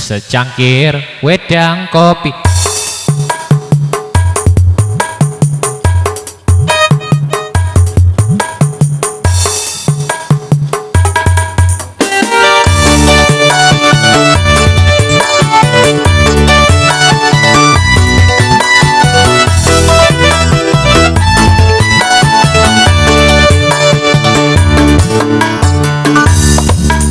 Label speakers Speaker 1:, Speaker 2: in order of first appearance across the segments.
Speaker 1: Secangkir wedang kopi.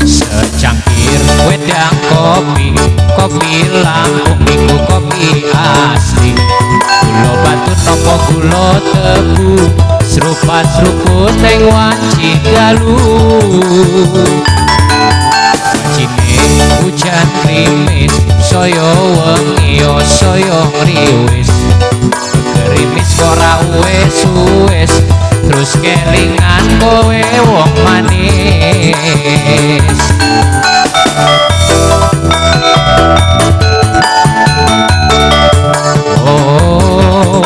Speaker 1: Secangkir wedang kopi, kopi Lampung iku kopi asli. Gula batu nopo gula tebu, serupat seruput ing wanci dalu. Wancine hujan gerimis, saya wengi yo saya ngriwis. Gerimis ora uwes-uwes, terus kelingan kowe wong manis. Oh,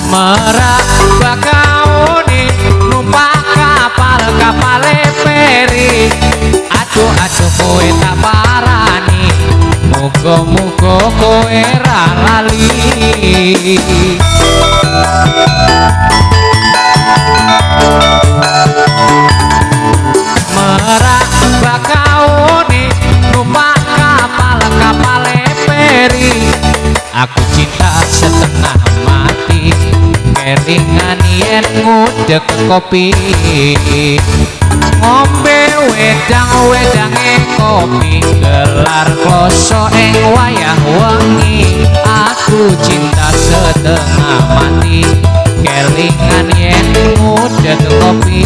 Speaker 1: Merak Bakauni numpak kapal kapale feri. Aduh aduh kowe tak parani, muga-muga kowe ra lali. Merak Bakauni numpak kapal kapale feri. Aku cinta setengah mati, kelingan yen ngudek kopi. Ngombe wedang wedange kopi, gelar kloso ing wayah wengi. Aku cinta setengah mati, kelingan yen ngudek kopi.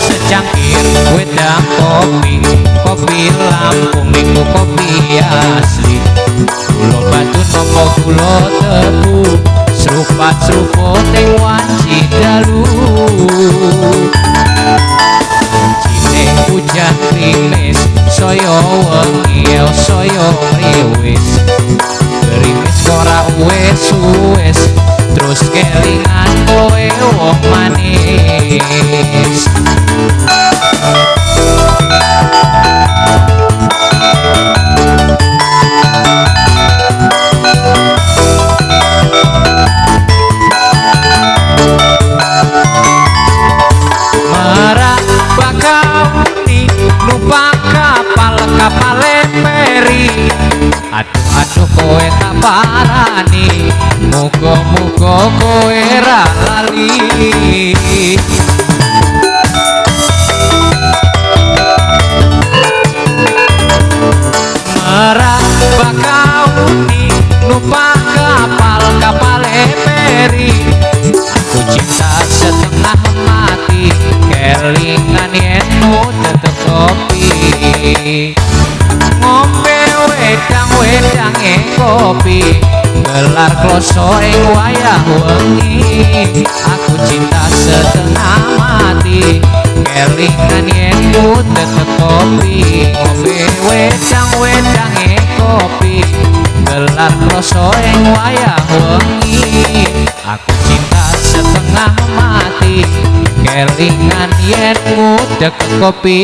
Speaker 1: Secangkir wedang kopi, kopi Lampung iku kopi asli. Gula batu nopo gula tebu, serupat seruput ing wanci dalu. Wancine hujan gerimis, saya wengi yo saya ngriwis. Gerimis ora uwes-uwes, terus kelingan kowe wong manis. Merak Bakauni numpak kapal kapale feri. Aduh aduh kowe tak parani, muga-muga kowe ra lali. Merak Bakauni numpak kapal kapale feri. Aku cinta setengah mati, kelingan yen ngudek kopi. Ngombe wedang wedange kopi, gelar kloso ing wayah wengi. Aku cinta setengah mati, kelingan yen ngudek kopi. Ngombe wedang wedange kopi, gelar kloso ing wayah wengi. Aku cinta setengah mati, kelingan yen ngudek kopi.